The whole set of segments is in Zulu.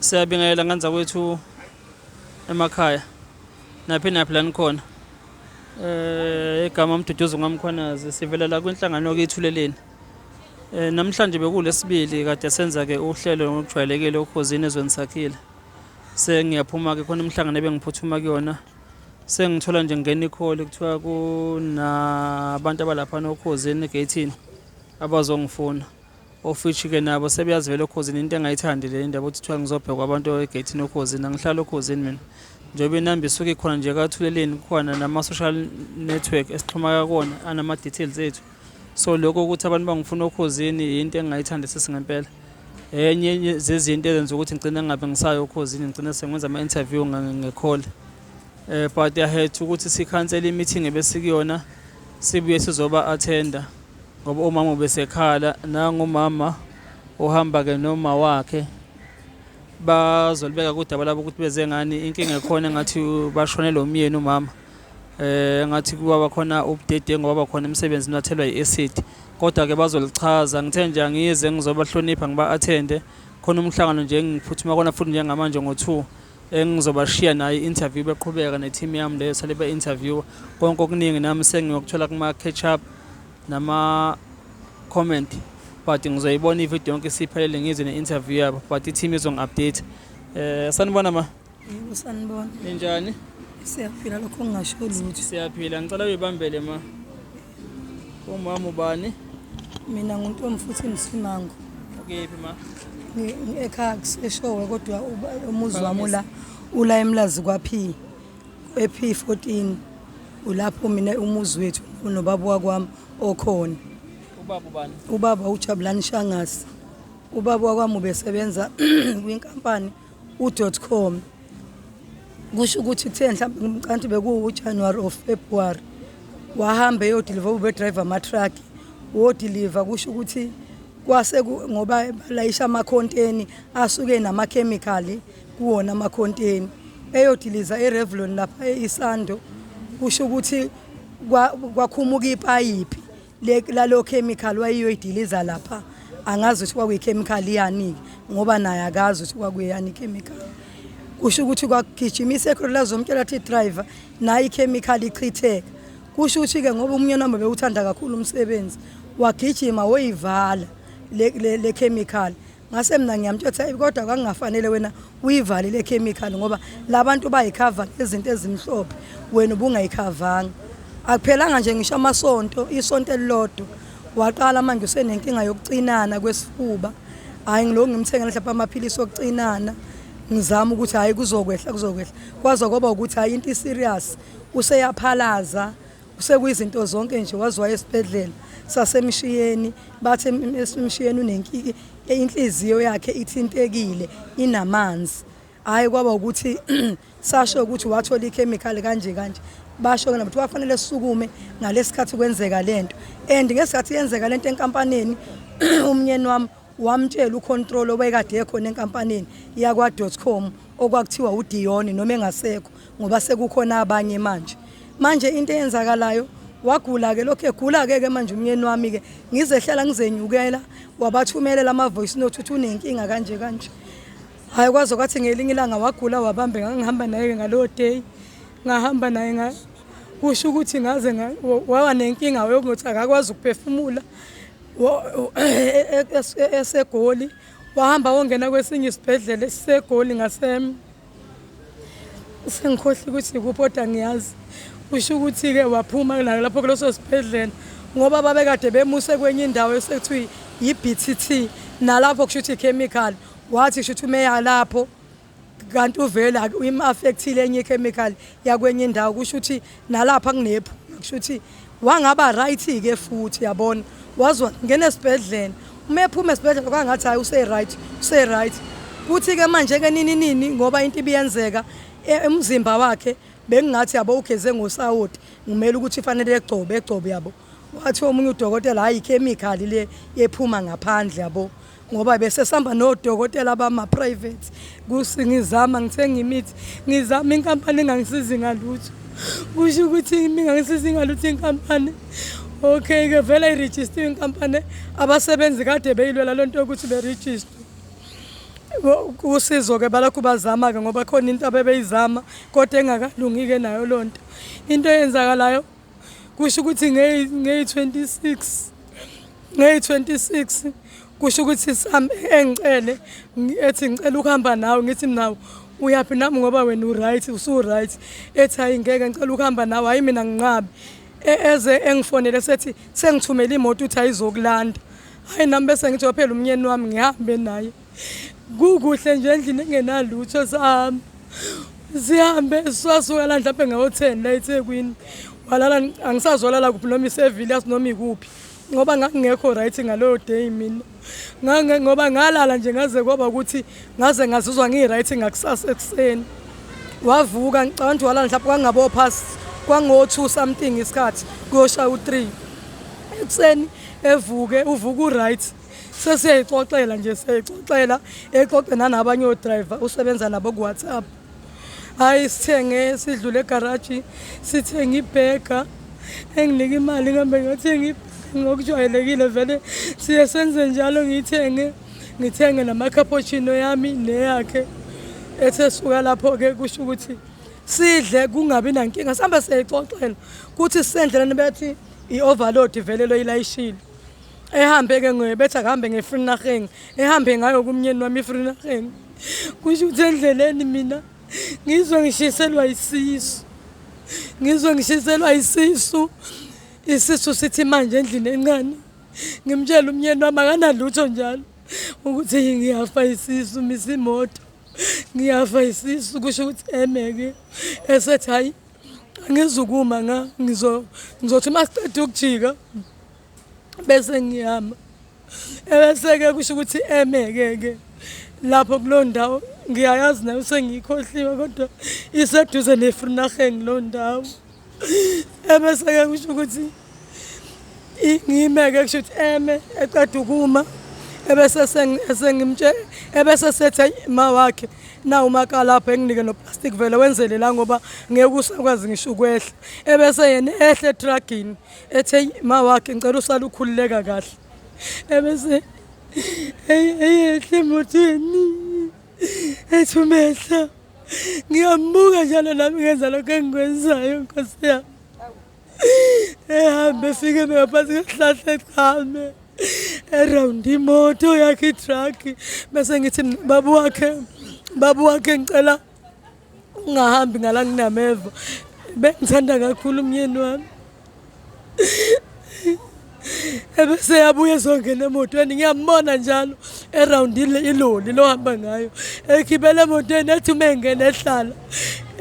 Siyabingelela nganza kwethu emakhaya naphi naphi la nikhona. Igama Mduduzi Ngamkhwanazi, sivela la kwinhlangano yokuthuleleni. Namhlanje bekulesibili kade senza ke uhlelo ngokujwayelekile Okhozini Ezweni Sakhile. Sengiyaphuma ke, khona umhlangano ebengiphuthuma kuyona. Sengithola nje ngena i-call, kuthiwa kunabantu abalapha noKhozini egeyithini abazongifuna. Of which ke nabo sebeyazi vele Okhozini, into engayithandi le indaba ukuthi kuthiwa ngizobhekwa abantu egeyithini Okhozini. Angihlali Okhozini mina. Njengoba inamba isuke ikhona nje kaThuleleni, kukhona nama-social network esixhumaka kuwona anama-details ethu. So lokho ukuthi abantu bangifuna Okhozini into engingayithandisisi ngempela. Enye zezinto ezenza ukuthi ngigcine ngingabe ngisayo Okhozini, ngigcine sengenza ama-interview nge-call. But I had ukuthi sikhansele i-meeting ebesikuyona, sibuye sizoba attenda ngoba umama ubesekhala. Nangumama uhamba ke noma wakhe, bazolibeka kudaba labo ukuthi beze ngani. Inkinga ekhona engathi bashonelwe umyeni umama, engathi kwaba khona ubudedengu, kwaba khona emsebenzini, wathelwa i-acid, kodwa ke bazolichaza. Ngithe nje angize ngizobahlonipha, ngiba-attende khona umhlangano nje engiphuthuma kona futhi njengamanje ngo-2 engizobashiya nayo i-interview, beqhubeka ne-team yami leyo sale be-interview. Konke okuningi nami sengiyokuthola kuma-catch up nama-comment, but ngizoyibona ividiyo yonke isiphelele, ngizwe ne-interview yabo, but i-team izongi-update. Sanibona ma. Yebo, sanibona. Ninjani? Siyaphila, lokho ngingasho lutho. Siyaphila. Ngicela uyibambele ma. Umama ubani? Mina nguNtombi futhi Msimango. Ukephi ma? Ekhaya kuseshowe, kodwa umuzi wami ula eMlazi kwa-P, e-P 14, ulapho mina umuzi wethu nobaba wakwami okhona. Ubaba ubani? Ubaba uJabulani Shangasi. Ubaba wakwami ubesebenza kwinkampani u.com. Kusho ukuthi kuthe mhlawumbe kanti bekuwu-January or February, wahamba eyodiliva, ube-drive ama-truck, wodiliva. Kusho ukuthi kwase ngoba balayisha amakhonteni asuke namakhemikhali kuwona amakhonteni, eyodiliza eRevlon lapha e-Isando, kusho ukuthi kwakhumuka ipayipi lalo chemical wayeyoyidiliza lapha. Angazi ukuthi kwakuyi-chemical yani-ke, ngoba naye akazi ukuthi kwakuyani i-chemical. Kusho ukuthi kwagijima i-security, lazomtshela athi, "Driver, nayo i-chemical ichitheka." Kusho ukuthi-ke ngoba umnyeni wami bewuthanda kakhulu umsebenzi, wagijima woyivala le chemical. Ngase mina ngiyamtshela, kodwa kwakungafanele wena uyivale le chemical, ngoba labantu bayikhava ngezinto ezimhlophe, wena ubungayikhavanga. Akuphelanga nje ngisho amasonto, isonto elilodwa, waqala manje usenenkinga yokucinana kwesifuba. Hhayi, ngilokhu ngimthengela mhlawumbe amaphilisi okucinana, ngizama ukuthi hhayi, kuzokwehla, kuzokwehla, kwaze kwaba ukuthi hhayi, into i-serious, useyaphalaza, sekuyizinto zonke nje. Waze waya esibhedlela saseMshiyeni, bathi eMshiyeni unenkinga, inhliziyo yakhe ithintekile, inamanzi. Hhayi, kwaba ukuthi sasho ukuthi wathola ikhemikhali kanje kanje. Basho-ke nakuthi kwafanele sisukume ngalesikhathi kwenzeka lento, and ngesikhathi yenzeka lento enkampaneni, umnyeni wami wamtshela u-control owayekade ekhona enkampanini yakwa.com okwakuthiwa uDion, noma engasekho ngoba sekukhona abanye manje. Manje into eyenzakalayo, wagula-ke, lokhu egula-ke ke manje umnyeni wami-ke, ngizehlela ngizenyukela, wabathumelela ama-voice note ukuthi unenkinga kanje kanje. Hhayi, kwaze kwathi ngelinye ilanga wagula wabambe, ngangihamba naye ngalowo day, ngahamba naye. Kusho ukuthi ngaze waba nenkinga yokuthi akakwazi ukuphefumula eseGoli, wahamba wongena kwesinye isibhedlela esiseGoli ngase, sengikhohlwe ukuthi ikuphi, kodwa ngiyazi. Kusho ukuthi-ke waphuma lapho kuleso sibhedlela ngoba babekade bemuse kwenye indawo esekuthiwa i-BTT, nalapho kusho ukuthi i-chemical. Wathi kusho ukuthi umeya lapho kanti uvele im-affect-ile enye i-chemical yakwenye indawo. Kusho ukuthi nalapha kunephunga. Kusho ukuthi wangaba right-ke futhi, yabona, waze wangena esibhedlela. Uma ephuma esibhedlela kwangathi hhayi, use-right, use-right. Kuthi-ke manje-ke nini nini, ngoba into ibiyenzeka umzimba wakhe bengingathi, yabo, ugeze ngosawoti, ngimele ukuthi fanele egcobe egcobe, yabo. Wathi omunye udokotela, hhayi, ikhemikhali le ephuma ngaphandle, yabo, ngoba bese sihamba nodokotela bama-private ngizama ngithenga imithi, ngizama, inkampani engangisizi ngalutho. Kusho ukuthi ingangisizi ngalutho inkampani. Okay-ke, vele irejistiwe inkampani, abasebenzi kade beyilwela loo nto yokuthi berejistwe. Usizo-ke balokhu bazama-ke ngoba khona into abebeyizama kodwa engakalungi-ke nayo loo nto. Into eyenzakalayo kusho ukuthi ngeyi-26 ngeyi-26 kusho ukuthi sami engicele ethi ngicela ukuhamba nawe, ngithi mina uyaphi nami ngoba wena u-right, usu-right. Ethi hhayi ngeke ngicela ukuhamba nawe, hhayi mina nginqabe. Eze engifonele sethi sengithumele imoto ukuthi ayizokulanda. Hhayi nami bese ngithi phela umnyeni wami ngihambe naye. Kukuhle nje endlini engenalutho sahamba. Sihambe sasuka la mhlawumbe ngawo-10 la eThekwini. Walala angisazi walala kuphi noma iseVilliers noma ikuphi. Ngoba ngangingekho right ngaleyo day mina. Ngange ngoba ngalala nje ngaze kwaba ukuthi ngaze ngazizwa ngi-right ngakusasa ekuseni. Wavuka ngicabanga ukuthi walala mhlawumbe kwangabo past kwango-2 something isikhathi kuyoshaya u-3. Ekuseni evuke uvuka u-right. Sesiyayixoxela nje siyayixoxela exoxe nanabanye o-driver usebenza nabo ku-WhatsApp. Hhayi sithenge sidlule egaraji sithenge ibhega enginike imali ngihambe ngiyothenga ibhega ngokujwayelekile vele siye senze njalo ngiyithenge ngithenge nama-cappuccino yami neyakhe. Ethe suka lapho-ke kusho ukuthi sidle kungabi nankinga sihambe siyayixoxela kuthi sisendleleni bethi i-overload vele lo ilayishile. Ehambe-ke bethi akuhambe nge-Vereeniging, ehambe ngayo kumnyeni wami i-Vereeniging. Kusho ukuthi endleleni mina ngizwe ngishiselwa isisu, ngizwe ngishiselwa isisu, isisu sithi manje endlini encane. Ngimtshele umnyeni wami akanalutho njalo ukuthi ngiyafa isisu, misa imoto, ngiyafa isisu. Kusho ukuthi eme-ke esethi hhayi angizukuma nga ngizothi uma siqeda ukujika bese ngihamba. Ebese-ke kusho ukuthi eme-ke ke lapho kuleyo ndawo ngiyayazi nayo sengiyikhohliwe kodwa iseduze ne-Vereeniging leyo ndawo. Ebese-ke kusho ukuthi ngime-ke kusho ukuthi eme eqeda ukuma ebese esengimtshela ebese sethi ma wakhe nawu umakalabha enginike no-plastic vele wenzele la ngoba ngeke usakwazi ngisho ukwehla. Ebese yena ehla etragini ethi ma wakhe ngicela usale ukhululeka kahle. Ebese eyehla emotweni ethi umehla ngiyambuka njalo nami ngenza lokho engikwenzayo nkosi yami. Ehambe efike ngaphansi kwesihlahla echame erawundi imoto yakhe i-truck bese ngithi baba wakhe baba wakhe ngicela ungahambi ngala nginameva. Bengithanda kakhulu umyeni wami. Ebese yabuya ezongena emotweni ngiyambona njalo erawundile iloli lo hamba ngayo egibela emotweni ethi uma engena ehlala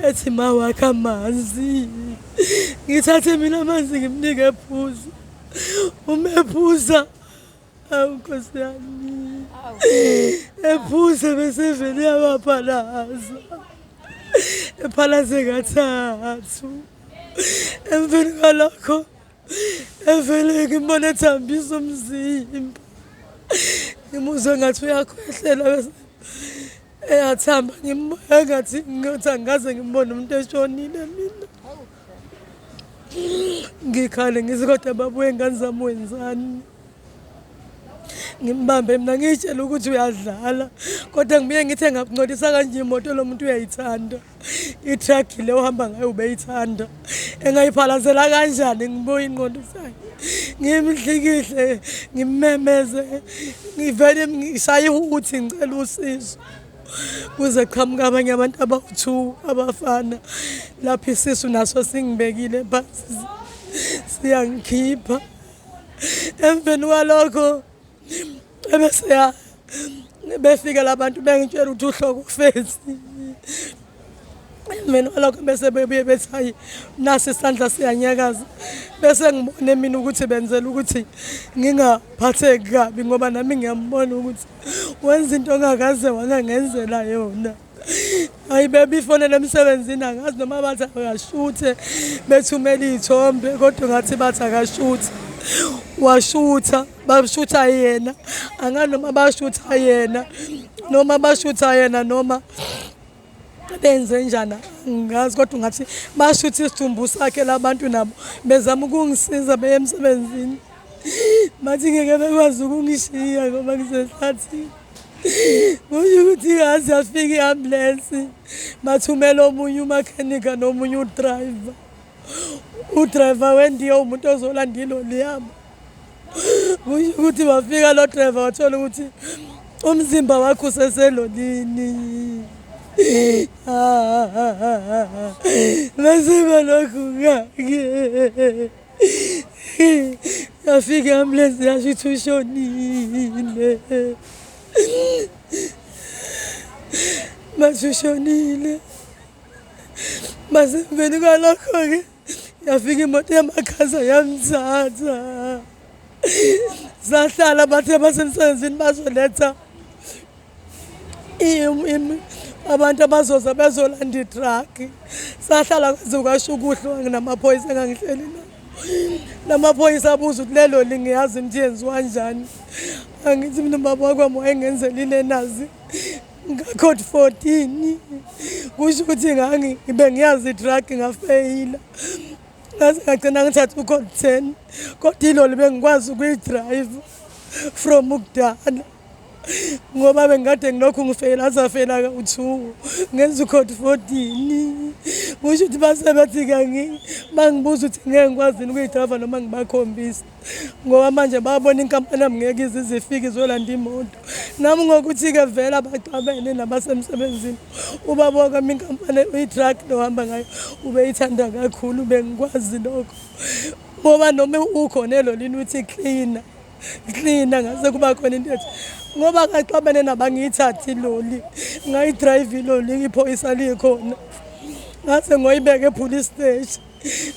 ethi ma wakhe amanzi. Ngithathe mina amanzi ngimnike ephuza. Uma ephuza awu nkosi yami ephuza bese evele uyabaphalaza ephalaze kathathu. Emveni kwalokho evele ngimbona ethambisa umzimba ngimuzwe ngathi uyakhwehlela bese eyathamba ngimbona ngathi ngathi angikaze ngimbone umuntu eshonile mina. Ngikhale ngithi kodwa baba wey'ngane zami wenzani? Ngimbambe mina ngiyitshele ukuthi uyadlala kodwa ngibuye ngithi engakungcolisa kanje imoto lo muntu uyayithanda. I-truck le ohamba ngayo ubeyithanda. Engayiphalazela kanjani ngibuye ingqondo sayo. Ngimhlikihle, ngimmemeze, ngivele ngishaye ihuthi ngicela usizo. Kuze kuqhamuka abanye abantu abawu-2 abafana lapho isisu naso singibekile phansi siyangikhipha. Emveni kwalokho ebese befika labantu bengitshela ukuthi uhloko ufensi. Emveni kwalokho bese bebuye bethi hayi nasi isandla siyanyakaza. Bese ngibone mina ukuthi benzela ukuthi ngingaphatheki kabi ngoba nami ngiyambona ukuthi wenza into ongakaze wangangenzela yona. Hayi bebifonela emsebenzini angazi noma bathi akashuthe bethumela iy'thombe kodwa ngathi bathi akashuthe. Washutha bashutha yena angazi noma bashutha yena noma bashutha yena noma benze njani angazi kodwa ngathi bashutha isidumbu sakhe labantu nabo bezama ukungisiza beye emsebenzini. Bathi ngeke bekwazi ukungishiya ngoba ngisehlathini. Kusho ukuthi Ukuthi yazi yafika i-ambulensi bathumela omunye umakhenika nomunye udrayiva. Udrayiva wendiya umuntu ozolanda iloli yabo. Kusho ukuthi wafika lo driver wathola ukuthi umzimba wakho useselolini. Bese balokhu ngake. Yafika i-ambulensi yasho ukuthi ushonile. Bathi ushonile. Mase emveni kwalokho-ke yafika imoto yamakhaza yamthatha. Sahlala bathi abasemsebenzini bazoletha abantu abazoza bezolanda i-truck. Sahlala kwaze kwasho ukuhlwa namaphoyisa engangihleli nawo. Lamaphoyisa abuza ukuthi lelo lingiyazi ukuthi yenziwa kanjani. Angithi mina ubaba wakwami wayengenzela ilenazi nga-code 14 kusho ukuthi ngibe ngiyazi i-drug ngafeyila ngaze ngagcina ngithatha u-code 10 kodwa iloli bengikwazi ukuyidrayiva from ukudala ngoba bengikade ngilokhu ngifeyila aze afeyila kawu-two ngenza u-code 14 kusho ukuthi base bethi-ke bangibuza ukuthi ngeke ngikwazi yini ukuyidrayiva noma ngibakhombise ngoba manje babona inkampani yami ngeke ize izifike izolanda imoto nami ngokuthi-ke vele abaxabene nabasemsebenzini ubaba wakwami inkampani i-truck lohamba ngayo ubeyithanda kakhulu bengikwazi lokho ngoba noma ukhona elolini uthi cleaner cleaner ngase kuba khona into ethi ngoba kaxabene nabangiyithathi iloli ngayidrayiva iloli iphoyisa likhona ngase ngoyibeka e-police station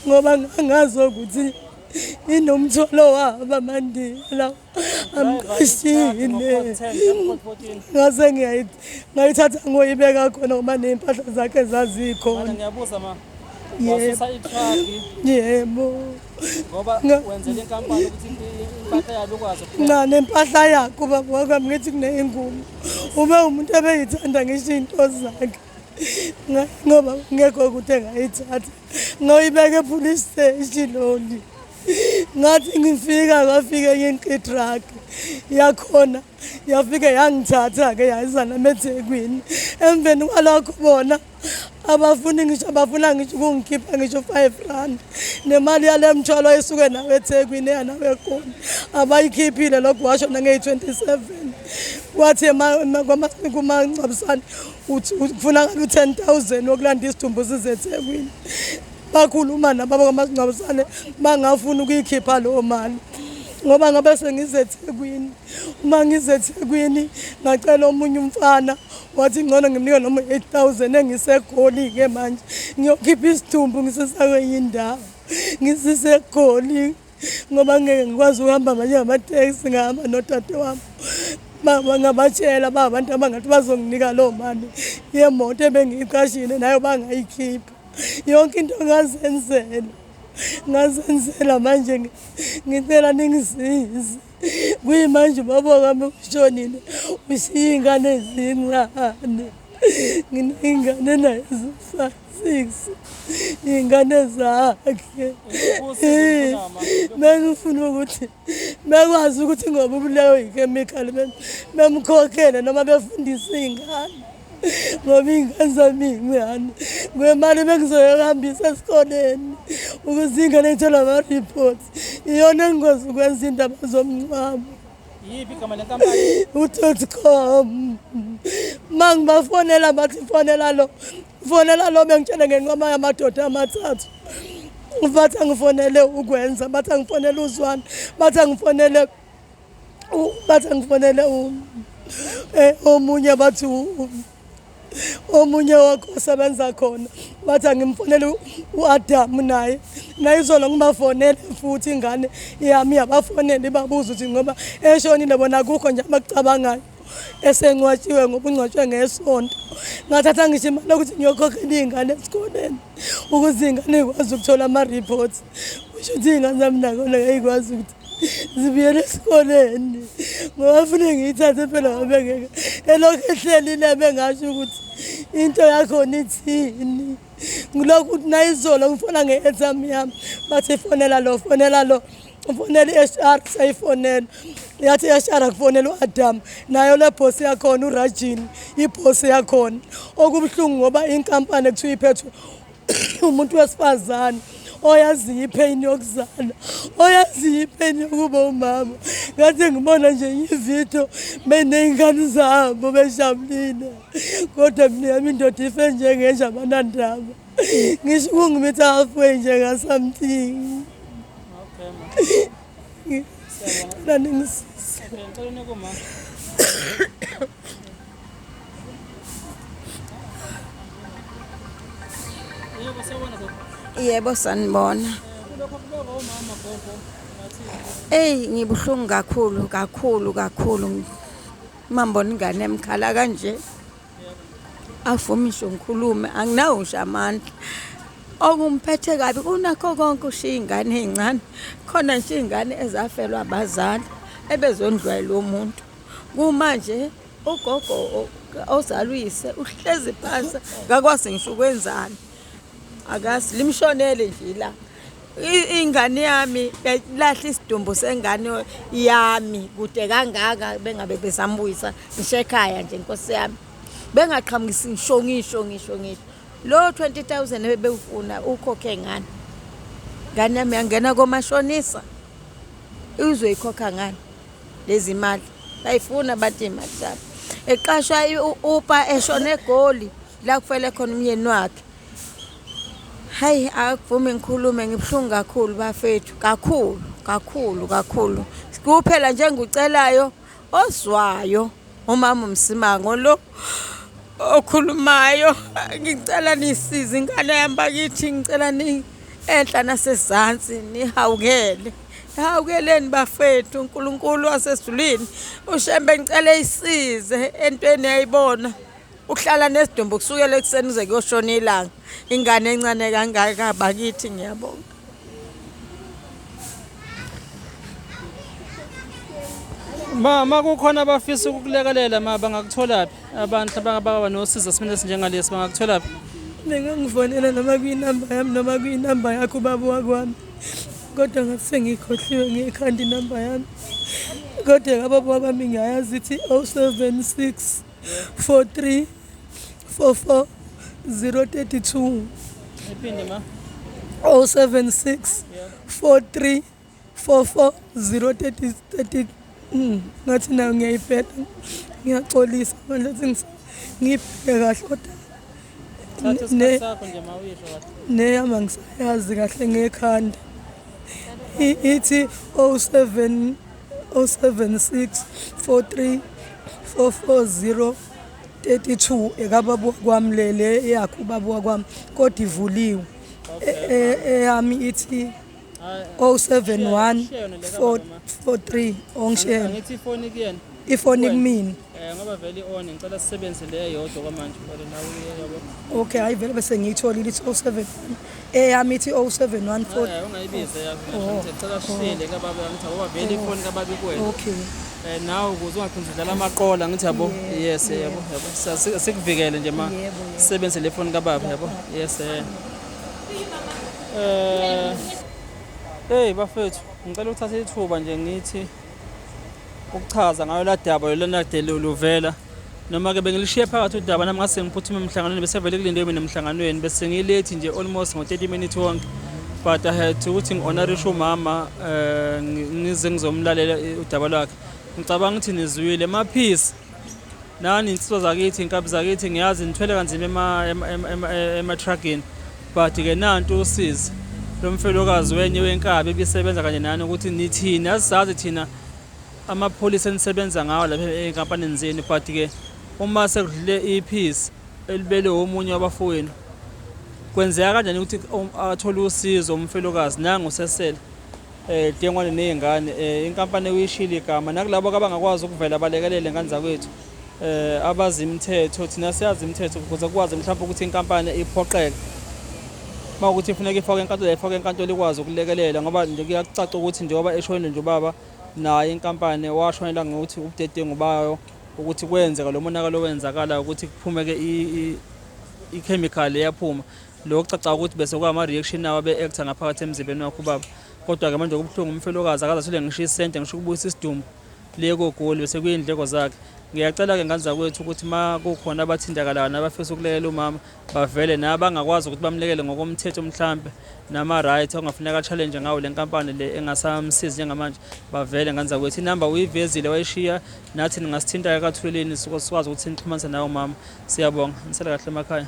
ngoba ngangazi ukuthi inomthwalo wabo amandiya lawo amqashile ngase ngayithatha ngoyibeka khona ngoba ney'mpahla zakhe zazikhona. Ngiyabuza ma, Yebo. wasusa i-truck Yebo. ngoba wenzela inkampani ukuthi impahla yabo ikwazi ukuphela. Na nempahla yakho baba wakwami ngithi kuneyingubo ube umuntu ebeyithanda ngisho iy'nto zakhe ngoba ngekho ukuthi engayithatha ngoyibeka e-police station loli ngathi ngifika kwafika enye i-truck yakhona yafike yangithatha-ke yayisa nami eThekwini emveni kwalokho bona abafuni ngisho abafuna ngisho ukungikhipha ngisho 5 rand nemali yale mthwalo esuke nawo eThekwini eyanawo eGoli abayikhiphile lokhu washo nangeyi-27 wathi kumangcwabisane uthi kufunakala u-10 000 wokulanda isidumbu size eThekwini bakhuluma nabo kwamasingcwabisane bangafuni ukuyikhipha leyo mali ngoba ngabe sengize eThekwini uma ngize eThekwini ngacela omunye umfana wathi ngcono ngimnike noma 8000 engiseGoli-ke manje ngiyokhipha isidumbu ngisisa kwenye indawo ngisiseGoli ngoba ngeke ngikwazi ukuhamba manje ngamateksi ngahamba nodade wami ngabatshela ba abantu abangathi bazonginika loo mali yemoto ebengiyiqashile nayo bangayikhipha yonke into ngazenzela ngazenzela manje ngicela ningisize kuyimanje ubaba wami ushonile ushiye iy'ngane ezincane nginey'ngane naye eziwu-six iy'ngane zakhe bengifuna ukuthi bekwazi ukuthi ngoba ubulewe yikhemikhali bemkhokhele noma befundise iy'ngane ngoba iy'ngane zami iy'ncane kwemali bengizoyohambisa esikoleni ukuze iy'ngane y'thole ama-reports iyona engikwazi ukwenza iy'ndaba zomngcwabo. Yiphi igama lenkampani? U.com ma ngibafonela bathi fonela lo fonela lo bengitshele ngenqama yamadoda amathathu bathi angifonele ukwenza bathi angifonele uzwane bathi angifonele bathi angifonele omunye bathi omunye wakho osebenza khona bathi angimfonele u-Adamu naye nayizolo ngibafonele futhi ingane yami yabafonela ibabuza ukuthi ngoba eshonile bona akukho nje abakucabangayo esengcwatshiwe ngoba ungcwatshwe ngesonto ngathatha ngisho imali yokuthi ngiyokhokhela iy'ngane esikoleni ukuze iy'ngane y'kwazi ukuthola ama-reports kusho ukuthi iy'ngane zami nakona ngey'kwazi ukuthi zibuyele esikoleni ngoba fune ngiyithathe phela ngoba ngeke elokhu ehlelile bengasho ukuthi into yakhona ithini ngilokhu ukuthi nayizolo ngifona nge-airtime yami bathi fonela lo fonela lo ufonela i-HR sayifonela Yathi yashara kufonela u-Adam nayo le boss yakhona uRajini iboss yakhona. Okubuhlungu ngoba inkampani ekuthiwa iphethwe umuntu wesifazane oyaziyo ipain yokuzala oyaziyo ipain yokuba umama ngathi ngibona nje ividiyo beney'ngane zabo bejabulile kodwa mina yami indoda ife njengenja abanandaba ngisho ukungimitha halfway nje nga-something. Okay, Ngicela ningisize. Okay, ngicela unike umama. Yebo, sawubona gogo. Yebo sanibona. Kulokho kubekwa umama gogo ngathi Ey ngibuhlungu kakhulu kakhulu kakhulu. Uma ngibona ingane emkhala kanje. Avumi ngisho ngikhulume anginawo ngisho amandla. Okumphethe kabi kunakho konke ushiya iy'ngane ey'ncane. Khona nje iy'ngane ezafelwa abazali ebezondliwa yilo muntu. Kumanje ugogo ozala uyise uhlezi phansi akakwazi ngisho ukwenzani. Akazi limshonele nje ilanga. Ingane yami belahla isidumbu sengane yami kude kangaka bengabe besambuyisa ngisho ekhaya nje nkosi yami. Bengaqhamukisi ngisho ngisho ngisho ngisho. Lo 20000 ebewufuna ukhokhe ngani? Ngane yami yangena komashonisa. Uzoyikhokha ngani? Lezi mali bayifuna bathi imali zabo. Eqashwa upa eshona eGoli la kufele khona umyeni wakhe. Hayi akuvumi ngikhulume ngibuhlungu kakhulu bafethu kakhulu kakhulu kakhulu. Kuphela nje engikucelayo ozwayo umama uMsimango lo okhulumayo ngicela nisize ingane yami bakithi ngicela ni enhla nasezansi nihawukele. Hawukeleni bafethu uNkulunkulu wasezulwini uShembe ngicela isize entweni yayibona. Uhlala nesidumbu kusukela ekuseni kuze kuyoshona ilanga. Ingane encane kangaka bakithi ngiyabonga. Ma kukhona abafisa ukukulekelela ma bangakutholaphi abantu abangaba nosizo esimeni esinjengalesi bangakutholaphi? Ningangifonela noma kuyinamba yami noma kuyinamba yakho ubaba wakwami. Kodwa ngathi sengiyikhohliwe ngekhanda inamba yami. Kodwa kababa wakwami ngiyayazi ithi 076 43 44 032. Iphinde ma. 076 43 44 030 ngathi nayo ngiyayibheda ngiyaxolisa manje ukuthi ngiyibheke kahle kodwa Thatha isikhathi sakho nje ma uyisho kahle. Neyami angisayazi kahle ngekhanda. Ithi 07 076 43 440 32 ekababa kwami le le yakhe ubaba wakwami kodwa ivuliwe. Eyami ithi 071 443 ongishela. Angithi ifoni kuyena. Ifoni kumina. Ngoba vele i-on ngicela sisebenzise le eyodwa kwamanje phela nawe yabo. Okay, hayi vele bese ngiyitholile ithi 071 eyami ithi 0714. Ungayibize yakho ngisho ngicela sishile kababa ngithi ngoba vele ifoni kababa ikuwena. Okay. Nawe ukuze ungagcini udlala amaqola ngithi yabo. Yes yabo yabo. Sikuvikele nje ma. Sisebenzise le foni kababa yabo. Yes. Hey bafethu, ngicela ukuthatha ithuba nje ngithi ukuchaza ngayo la daba lona kade luvela noma ke bengilishiye phakathi udaba nami ngase ngiphuthume emhlanganweni bese vele kulindwe mina emhlanganweni bese ngilethi nje almost ngo-30 minutes wonke but I had to ukuthi ngi-honorishe umama ngize ngizomlalela udaba lwakhe. Ngicabanga ukuthi nizwile maphisi nani insizwa zakithi inkabi zakithi ngiyazi nithwele kanzima ema-truckini but ke nantu usizi lomfelokazi wenye wenkabi ebisebenza kanye nani ukuthi nithini asizazi thina amapholisa enisebenza ngawo lapha ey'nkampanini zenu but ke uma sekudlule iphisi elibele omunye wabafowenu kwenzeka kanjani ukuthi athole usizo umfelokazi nangu usesele dengwane ney'ngane inkampani uyishilo igama nakulabo abangakwazi ukuvela balekelele ngane zakwethu abazi imithetho thina siyazi imithetho ukuze kukwazi mhlawumbe ukuthi inkampani iphoqeke uma ukuthi ifuneka ifake enkantolo ifake enkantolo ikwazi ukulekelela ngoba nje kuyacaca ukuthi njengoba eshonile nje ubaba naye inkampani washonela ngokuthi ubudedengu bayo ukuthi kwenzeka lo monakalo owenzakala ukuthi kuphumeke i-chemical eyaphuma lokho kucaca ukuthi bese kwama-reaction awo abe-actor ngaphakathi emzimbeni wakho ubaba. Kodwa-ke manje okubuhlungu umfelokazi akaze athole ngisho isente ngisho ukubuyisa isidumbu. Liye koGoli bese kuyindleko zakhe. Ngiyacela-ke ngane zakwethu ukuthi uma kukhona abathintakalayo nabafisa ukulekelela umama bavele nabangakwazi ukuthi bamlekele ngokomthetho mhlampe nama-right okungafuneka a-challenge ngawo le nkampani le engasamsizi njengamanje bavele ngane zakwethu. Inamba uyivezile wayishiya nathi ningasithinta-ke kaThuleleni sikwazi ukuthi nixhumanise nawe umama. Siyabonga, nisale kahle emakhaya.